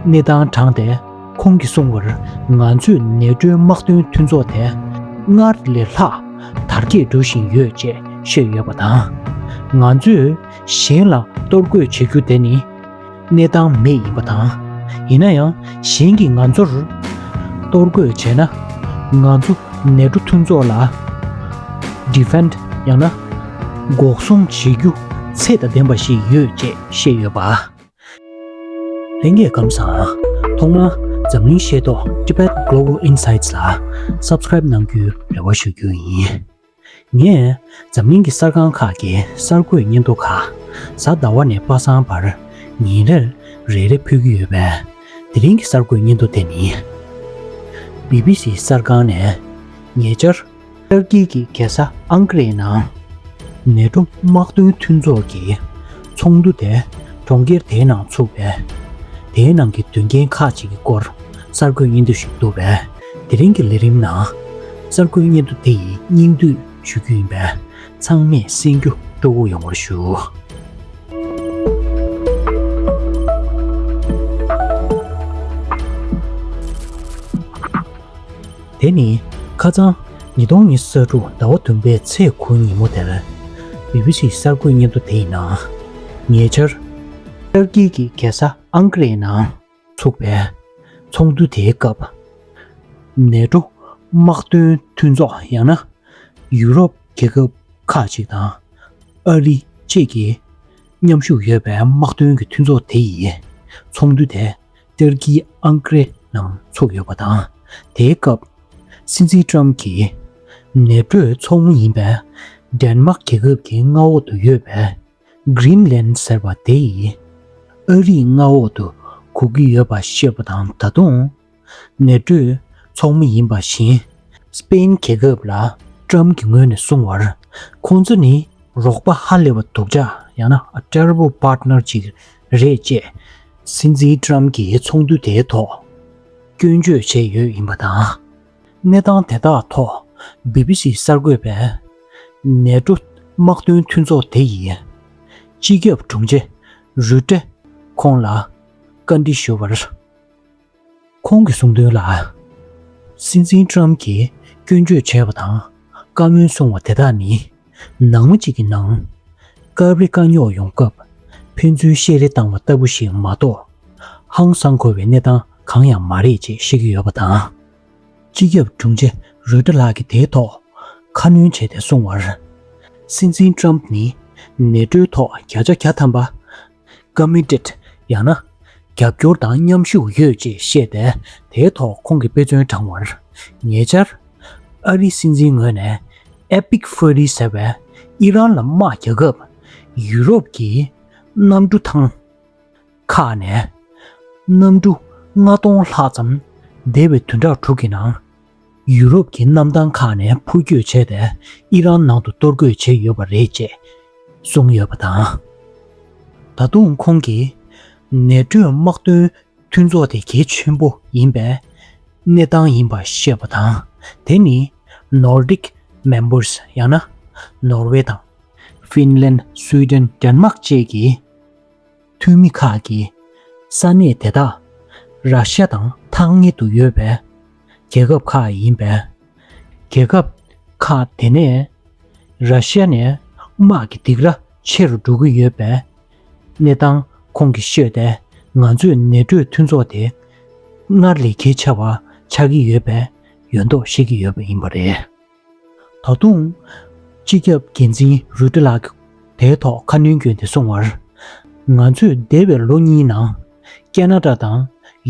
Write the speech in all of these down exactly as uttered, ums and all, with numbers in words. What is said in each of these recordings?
གནས་སྟངས་དྲངས་ཏེ། ཁོང་གིས་གསུངས་པར། ང་ཚོས་ནེ་ཊོའི་དམག་དོན་མཐུན་ཚོགས་དེ་སྔར་ལས་ལྷག་དར་རྒྱས་འགྲོ་བཞིན་ཡོད་ཅེས་བཤད་ཡོད་པ་དང་། ང་ཚོས་གཞན་ལ་གཏོར་རྒོལ་བྱེད་རྒྱུ་དེ་ནི་གནས་སྟངས་མེད་ཡིན་པ་དང་། ཡིན་ན་ཡང་གཞན་གྱིས་ང་ཚོར་གཏོར་རྒོལ་བྱས་ན། ང་ཚོ་ནེ་ཊོ་མཐུན་ཚོགས་ལ་ཌི་ཕེན་ཌི་ཡང་ན་འགོག་སྲུང་བྱེད་རྒྱུ་ཚད་དང་ལྡན་པ་ཞིག་ཡོད་ཅེས་བཤད་ཡོད་པ། ལྷན་རྒྱས་ཁམས་བཟང་། ཐོག་མར་འཛམ་གླིང་ཤེས་རྟོགས་Tibet Global Insights ལ་Subscribe གནང་རྒྱུའི་རེ་བ་ཞུ་རྒྱུ་ཡིན། ངས་འཛམ་གླིང་གི་གསར་ཁང་ཁག་གི་གསར་འགོད་སྙན་ཐོ་ཁག་གཟའ་ཟླ་བ་ནས་པ་སངས་བར་ཉིན་རེར་རེ་རེ་ཕུལ་གྱི་ཡོད་པས། དེ་རིང་གི་གསར་འགོད་སྙན་ཐོ་དེ་ནི། བི་བི་སི་གསར་ཁང་ནས་ཉེ་ཆར། ཏུར་ཀི་གི་རྒྱལ་ས་ཨང་ཀ་རའི་ནང་ནེ་ཊོ་དམག་དོན་མཐུན་ཚོགས་ཀྱི་ཚོགས་འདུ་དེ་གྲོང་ཁྱེར་དེའི་ནང་ཚུགས་པས། དེའི་ནང་གི་དོན་རྐྱེན་ཁག་ཅིག་གི་སྐོར་གསར་འགོད་སྙན་ཐོ་ཞིག་འདུག་པས། དེ་རིང་གི་ལས་རིམ་ནང་གསར་འགོད་སྙན་ཐོ་དེ་ཡི་སྙིང་བསྡུས་ཞུ་རྒྱུ་ཡིན་པས། ཚང་མས་གསན་རྒྱུ་སྤྲོ་བོ་ཡོང་བར་ཞུ། དེ་ནི་ཁ་སང་ཉིས་སྟོང་ཉི་ཤུ་རྩ་དྲུག་ཟླ་བ་བདུན་པའི་ཚེས་དགུ་ཉིན་མོ་དེར། བི་བི་སི་གསར་འགོད་སྙན་ཐོ་དེའི་ནང་། ཉེ་ཆར། ཏུར་ཀི་གི་རྒྱལ་ས་ཨང་ཀ་རའི་ནང་ཚུགས་པའི་ཚོགས་འདུ་དེའི་སྐབས། ནེ་ཊོ་དམག་དོན་མཐུན་ཚོགས་ཡང་ན་ཡུ་རོབ་རྒྱལ་ཁབ་ཁག་ཅིག་དང་། ཨ་རི་བཅས་ཀྱི་མཉམ་ཞུགས་ཡོད་པའི་དམག་དོན་གྱི་མཐུན་ཚོགས་དེ་ཡི་ཚོགས་འདུ་དེ་ཏུར་ཀིའི་ཨང་ཀ་རའི་ནང་ཚུགས་ཡོད་པ་དང་། དེའི་སྐབས་སྲིད་འཛིན་ཊྲམ་གྱིས་ནེ་ཊོའི་ཚོགས་མི་ཡིན་པའི་ཌེན་མཱག་རྒྱལ་ཁབ་ཀྱི་མངའ་འོག་ཏུ་ཡོད་པའི་གྷི་རིན་ལན་ཟེར་བ་དེ་ཡིས་ཨ་རིའི་མངའ་འོག་ཏུ་འགོད་ཀྱི་ཡོད་པ་བཤད་པ་དང་། ད་དུང་ནེ་ཊོའི་ཚོགས་མི་ཡིན་པ་བཞིན་སི་པེན་རྒྱལ་ཁབ་ལ་ཊྲམ་གྱི་ངོས་ནས་གསུངས་པར། ཁོང་ཚོ་ནི་རོགས་པ་ཧ་ལས་པ་སྡུག་ཅག་ཡང་ན་ཨ་ཊེ་རི་བལ་པར་ཊི་ནར་ཅིག་རེད་ཅེས་སྲིད་འཛིན་ཊྲམ་གྱིས་ཚོགས་འདུ་དེའི་ཐོག་སྐྱོན་བརྗོད་བྱས་ཡོད་ཡིན་པ་དང་། གནས་སྟངས་དེ་དག་ཐོག་བི་བི་སི་གསར་འགོད་པས་ནེ་ཊོ་དམག་དོན་མཐུན་ཚོགས་དེ་ཡི་སྤྱི་ཁྱབ་དྲུང་ཆེ་རུ་ཏེ་ཁོང་ལ་བཀའ་འདྲི་ཞུ་བར། ཁོང་གིས་གསུངས་དོན་ལ། སྲིད་འཛིན་ཊྲམ་གྱིས་སྐྱོན་བརྗོད་བྱས་པ་དང་བཀའ་མོལ་གསུངས་པ་དེ་དག་ནི། ནང་མི་གཅིག་གི་ནང་སྐབས་རེ་དཀའ་རྙོག་ཡོང་སྐབས་ཕན་ཚུན་བཤད་རེས་བཏང་བ་ལྟ་བུ་ཞིག་མ་གཏོགས། ཧང་སང་དགོས་པའི་གནས་སྟངས་གང་ཡང་མ་རེད་ཅེས་བཤད་ཀྱི་ཡོད་པ་དང་། སྤྱི་ཁྱབ་དྲུང་ཆེ་རུ་ཏེ་ལགས་ཀྱིས་དེའི་ཐོག་ཁ་སྣོན་བྱས་ཏེ་གསུངས་པར། སྲིད་འཛིན་ཊྲམ་ནི་ནེ་ཊོའི་ཐོག་བརྒྱ་ཆ་བརྒྱ་ཐམ་པ་ཀོ་མི་ཊེཌ་ཡང་ན་རྒྱབ་སྐྱོར་དང་མཉམ་ཞུགས་ཡོད་ཅེས་བཤད་དེ། དེའི་ཐོག་ཁོང་གིས་དཔེ་མཚོན་དྲངས་པར། ཉེ་ཆར་ཨ་རིའི་སྲིད་འཛིན་ངོས་ནས་ཨེ་པིག་ཧྥུ་རི་ཟེར་བའི་ཨི་རན་ལ་དམག་རྒྱག་སྐབས་ཡུ་རོབ་ཀྱི་གནམ་གྲུ་ཐང་ཁག་ནས་གནམ་གྲུ་ལྔ་སྟོང་ལྷག་ཙམ་འདས་པའི་བདུན་ཕྲག་དྲུག་གི་ནང་། ཡུ་རོབ་ཀྱི་གནམ་ཐང་ཁག་ནས་འཕུར་སྐྱོད་བྱས་ཏེ་ཨི་རན་ནང་དུ་གཏོར་རྒོལ་བྱས་ཡོད་པ་རེད་ཅེས་གསུངས་ཡོད་པ་དང་། ད་དུང་ཁོང་གིས་ནེ་ཊོའི་དམག་དོན་མཐུན་ཚོགས་དེ་གལ་ཆེན་པོ་ཡིན་པའི་གནས་སྟངས་ཡིན་པ་བཤད་པ་དང་། དེ་ནི་ནོར་ཌིག་མེམ་བར་ཡང་ན་ནོར་ཝེ་དང་ཧྥིན་ལན། སུའི་ཌེན། ཌེན་མཱག་བཅས་ཀྱི་འཐུས་མི་ཁག་གིས་ས་གནས་དེ་དག་ར་ཤ་དང་ཐག་ཉེ་དུ་ཡོད་པའི་རྒྱལ་ཁབ་ཁག་ཡིན་པས། རྒྱལ་ཁབ་ཁག་དེ་ནས་ར་ཤ་ནས་དམག་གི་སྡིགས་ར་ཆེ་རུ་འགྲོ་གི་ཡོད་པའི་གནས་སྟངས་ཁོང་གིས་ཤོད་དེ། ང་ཚོས་ནེ་ཊོའི་མཐུན་ཚོགས་དེ་སྔར་ལས་གལ་ཆེ་བ་ཆགས་ཀྱི་ཡོད་པའི་ཡོད་མདོག་བཤད་ཀྱི་ཡོད་པ་ཡིན་པ་རེད། ད་དུང་སྤྱི་ཁྱབ་འགན་འཛིན་རུ་ཏི་ལགས་དེའི་ཐོག་ཁ་སྣོན་བསྐྱོན་ཏེ་གསུངས་པར། ང་ཚོས་འདས་པའི་ལོ་གཉིས་ནང་ཁེ་ན་ཌ་དང་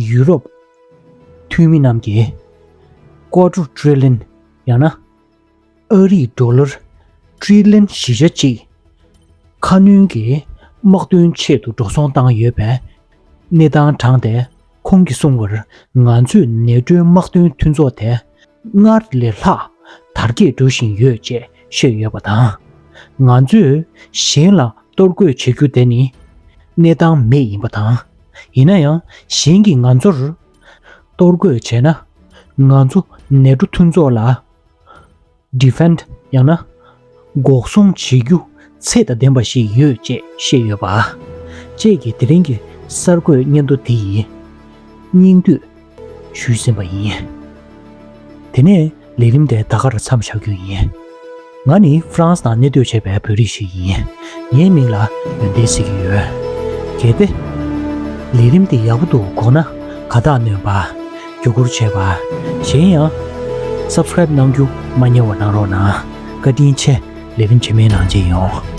ཡུ་རོབ་འཐུས་མི་རྣམས་ཀྱིས་ཀོ་ཊར་ཊི་རི་ལི་ཡན་ཡང་ན་ཨ་རིའི་ཌོ་ལར་ཊི་རི་ལི་ཡན་བཞི་ཆ་གཅིག་ཁ་སྣོན་གྱིས་དམག་དོན་ཆེད་དུ་འགྲོ་སོང་བཏང་ཡོད་པའི་གནས་སྟངས་དྲངས་ཏེ། ཁོང་གིས་གསུངས་པར། ང་ཚོས་ནེ་ཊོའི་དམག་དོན་མཐུན་ཚོགས་དེ་སྔར་ལས་ལྷག་དར་རྒྱས་འགྲོ་བཞིན་ཡོད་ཅེས་བཤད་ཡོད་པ་དང་། ང་ཚོས་གཞན་ལ་གཏོར་རྒོལ་བྱེད་རྒྱུ་དེ་ནི་གནས་སྟངས་མེད་ཡིན་པ་དང་། ཡིན་ན་ཡང་གཞན་གྱིས་ང་ཚོར་གཏོར་རྒོལ་བྱས་ན། ང་ཚོ་ནེ་ཊོ་མཐུན་ཚོགས་ལ་ཌི་ཕེན་ཌི་ཡང་ན་འགོག་སྲུང་བྱེད་རྒྱུ་ཚད་དང་ལྡན་པ་ཞིག་ཡོད་ཅེས་བཤད་ཡོད་པ། བཅས་ཀྱིས་དེ་རིང་གི་གསར་འགོད་སྙན་ཐོ་དེ་ཡི་ སྙིང་བསྡུས་ཞུས་ཟིན་པ་ཡིན། དེ་ནས་ལས་རིམ་དེ་ད་གར་མཚམས་བཞག་རྒྱུ་ཡིན། ང་ནི་ཧྥ་རན་སི་ནང་གནས་སྡོད་བྱས་པའི་བོད་རིགས་ཤིག་ཡིན། ངའི་མིང་ལ་ཡོན་ཏན་ཟེར་གྱི་ཡོད། གལ་ཏེ་ལས་རིམ་འདི་ཡག་པོ་འདུག་དགོངས་ན་དགའ་རྟགས་སྣོན་པ། བརྒྱུད་སྐུར་བྱེད་པ། གཞན་ཡང་སབ་སི་ཀ་རེབ་གནང་རྒྱུ་མ་བསྙེལ་བ་གནང་རོགས་གནང་། བཀའ་དྲིན་ཆེ། ལས་རིམ་རྗེས་མའི་ནང་མཇལ་ཡོང་།